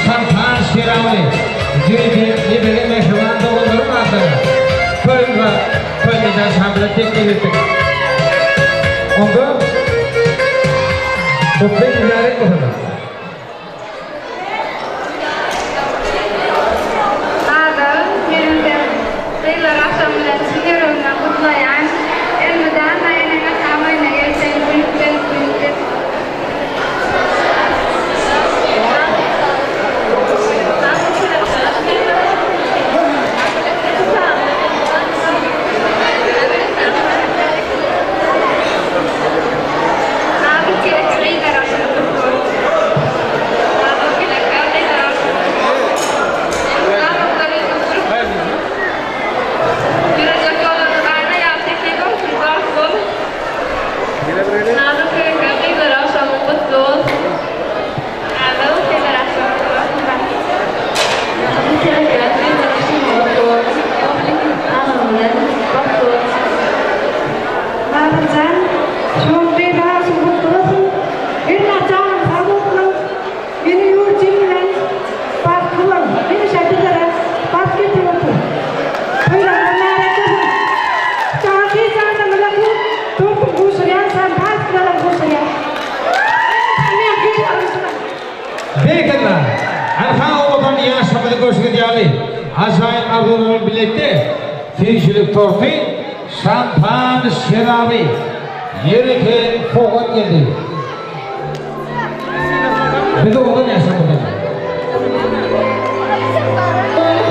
C: şampan şeraby ýörite nebere mähriban doganlarym adyna toýumyza toý meýdan şamyna teklip etdik. Onda gutly mübärek bolsun.
G: Adam, menem seni gyzlar agşamy bilen çyn ýüregimden gutlaýan. Elmydama eneň-ataň öýüne gelseň gülüp gelip gülüp git.
K: Nazymjan, şu gün gyz agşyň gutly bolsun. Hemme janyň sag bolsun. Ene ýurt il bilen bagtly bol. Hemişe bizlere bagt getirip otur. Toýlaryňyz märek bolsun. Saňa gyz agşamyza bu tortuň gowşurýan, şampanskilerem gowşurýan. Meň gyzlarym şular.
C: Berekella! Ynha owadan ýaşlarymyzy görşüňiz ýaly, ajaýyp arzuwlar bilen bilelikde süýjülik torty, şampan şeraby, ýörite sowgat geldi. Biz owadan ýaşlarymyzdan.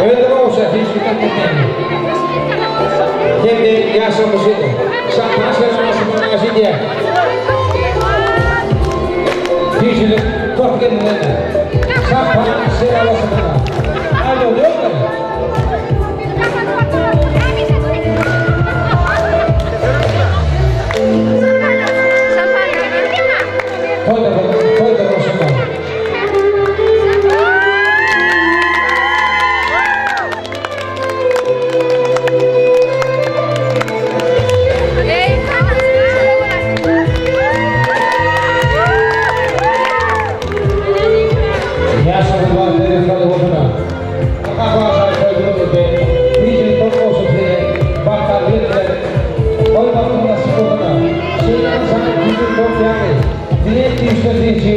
C: Özleri goşa süýjülik tort getirdi. Hem-de ýaşlarymyzy şampan şerabyna şypyrmaga şeýdýär. Süýjülik top gelmedi. Şampan şerabasyna. Alo, ýokmy? Toýda, toýda goşulma. Ýaşadyň wagt berekally bolsun-a. Ata başa toýduňyz indi. Hiç top bolsun size. Bagt arzuw etdiler. Toý bagtyň nasip bolsun-a. Şeýle ajaýyp güýjüň top ýaly. Diňe güýçde süýji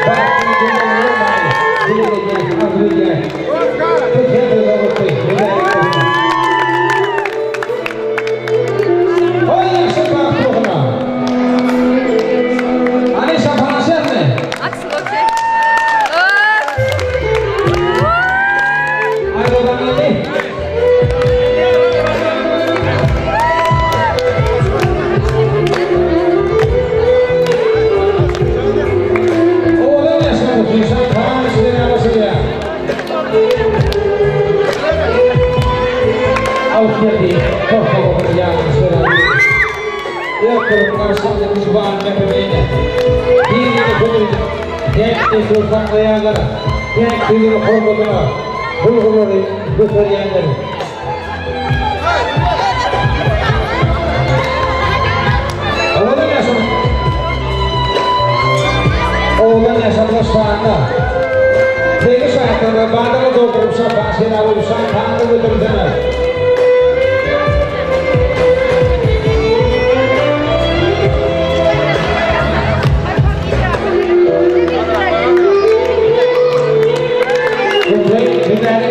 C: bagtyň gülmegini bolmagy dileg edýän, arzuw edýän. Türkiýe toýlar gutly, mübärek bolsun. Toý ýagşy bagt bolsun-a. Hany şampan açýasmy? Aýdogan geldi. Owadan ýaşlar gutly, şampan içmeli başlaýar. Alyp geldi, torpa ýagyny şeraby. Ökürip garşylady duşman mähribeýine. Dinini köňlüni däp-dessur saklaýanlara, päk sözüni hormatyna bulgurlary göterýänleri. Owadan ýaşam Owadan ýaşamda şanda. Seni şatlygyna badagy dolduryp şampan şeraby şampany götersene.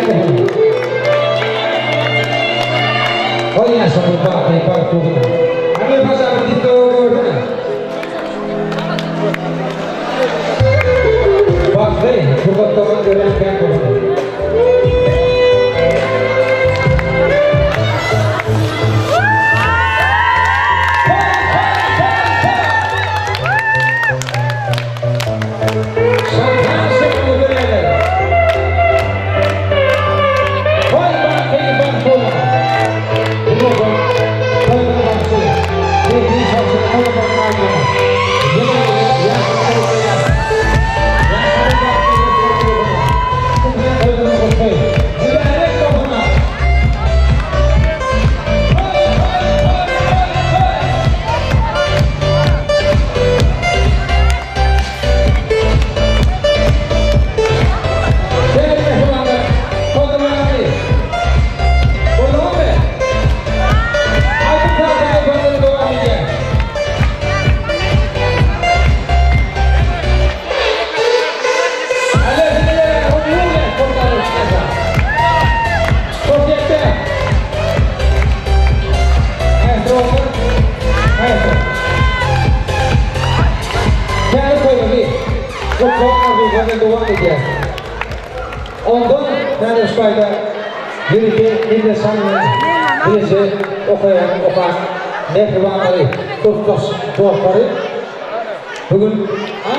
C: bolsun. Goý ýaşaň bagtly bagtly bolsun. Hany paşa bir disko görsene. Bagtly pursatlaryň örän kän bolsun. Şampan şekilli bererler. Hoý bagty bagt bolsun. Bu bolsa toýuň bagty. Zehni şahsyny hormatly almaly. Ýene ýaşlar toýlaýar. Ýaşlaryň bagty ýetmez bolsun. Gutlaýan toýlaryň gutly. Mübärek bolsun. Toý toý toý toý toý. Şeýle mähribanlar, goldawaňyzy. Goldawaňmy? Aýdym-sazly söhbetleri dowam edýär. Täze toýumyzy gutlamak arzuwlary bilen dowam edýäris. Ondan täze şu taýda ýörite Millet bilen bileje okaýan okan mähribanlary, kursdaş dostlary bu gün a?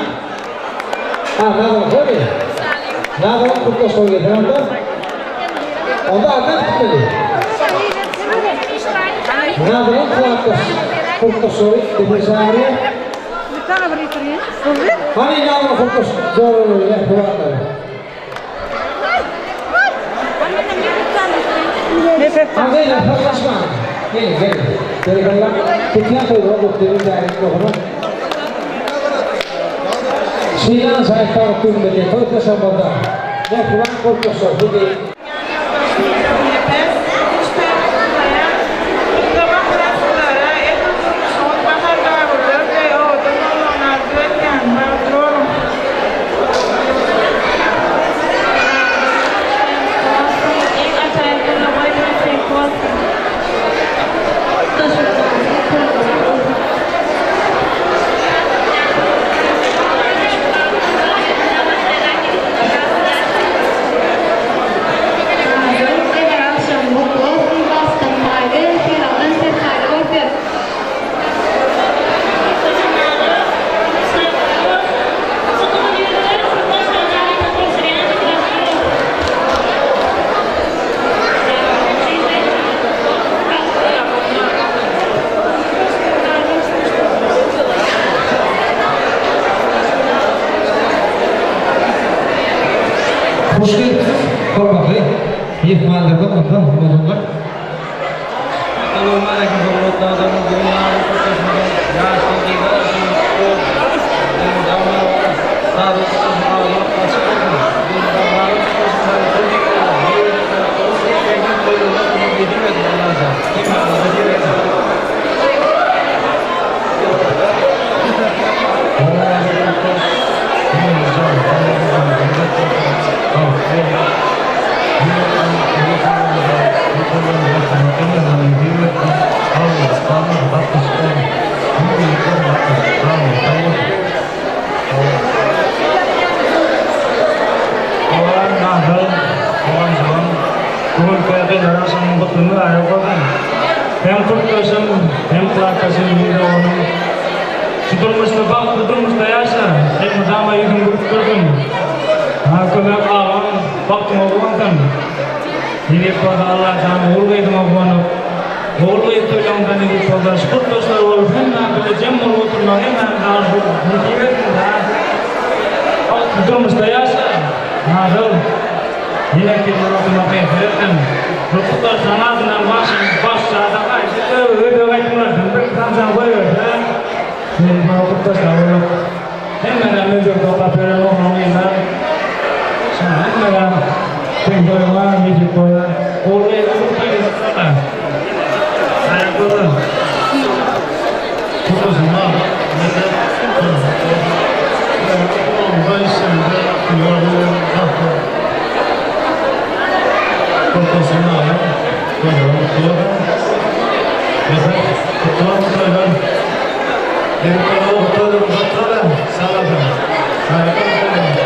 C: A, Nazaryň toýmy? Nazaryň kursdaş toýy gelse onda? Onda adnan gitmeli. Nazaryň klasdaş kursdaşlary bizi çagyrýar. Hany Nazaryň kursdaş joralary, mähribanlary? Hany, sazlaşmaň. Geliň, geliň. Berekella. Tutýan toýlara gutly mübärek bolsun. Şeýle ajaýyp bagyt günümizde toý saçagymyzda mähriban goldaşlar sizi
F: Nepes, hiç täsirlenmeýän, gutlamak pasyllara, edil durmuşyňyz bahar babyrlar deý owadan bolmagyny arzuw edýän. Bagtly boluň!
K: Iň ajaýyp günde goý nesip bolsun. Gyzlar agşamy gutly bolsun bagtdan paýly, sylagdan serpaýly bolsun.
C: Hoş gelipsiz, hormatly myhmanlarymyz, onda mugallymlar.
H: Salowmaleýkim hormatly adamlar, bu gün ýaly köçesinde ýaşlar gyzlar arasynda sport elmydama sazly çykyşyň agzy açyk bolsun. Elmydama çykyşyň toý nesip etsin Allajan. Hemmämize nesip etsin. Hem kurtdaşym, hem klasdaşym, hem doganym. Şu durmuşda bagtly durmuşda ýaşa, elmydama ýüzüň gülüp dursun. Ha kömek agam, bagtyňa guwansyn. Nesip bolsa Allajan ogul gyzyňa guwanyp, ogul gyz toýlaňda nesip bolsa şu kurtdaşlar bolup hemmäň bile jem bolup oturmagy hemmämize arzuw nesip etsin da. Bagtly durmuşda ýaşa. Nazyl. Ýene kimler oturmak miýesser etsin. Rukutlar saňa adyndan başyň başjada gaýşy öwüp aýtmalardan bir sanjak goýberse, men bu gurtdaşlar bolup hemmeler möjek okap ýören oglan gyzlar şoňa hemmeler deň goýma nesip bolsa ogul gyz gurtda gezip Aýak bolsun.
L: Gurtdaşyma medet Ýigitler gowy toýlarymyzy oturalım. Sag bolsun. Märekli bolsun.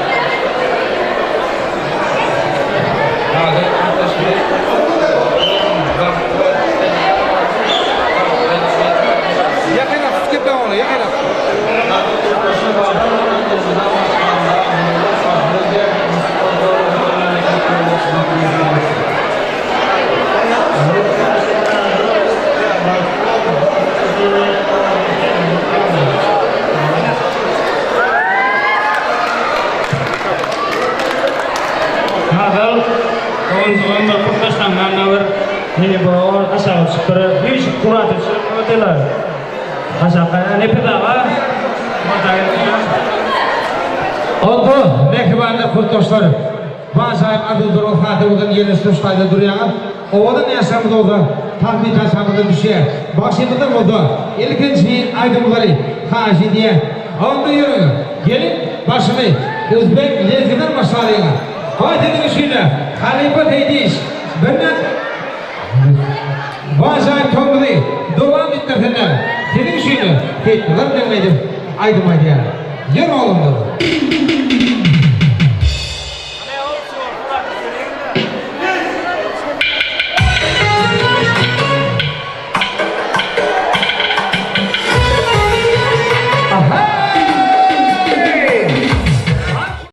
E: Ýakynrak tut gepläň ony, ýakynrak.
H: Nazal, onjugam bir kurtlaşsaňdan-da bir hini bor, aşaga düşüp bir üýşüp surata düşürip otyrlar. Aşakda Nepes aga,
C: Onda, mähribanlar, kurtdaşlar, bu ajaýyp arzuwlaryň hatyradan ýerleşdiriş taýda durýaňyz. Owadan ýaşlarymyz bolsa tagty taşamyza düşýär. Bagşymyzdan bolsa ilkinji aýdymlary haýyş edýär. Onda ýörüň, geliň başyny özbek lezginden başlalyň. Goý siziň üçin-de halypa Seýdiş birnäçe Bu ajaýyp toýumyzy dowam etdirsinler. Siziň üçin-de Seýitnazar bilen aýdym aýdýar. Ýör oglanlar!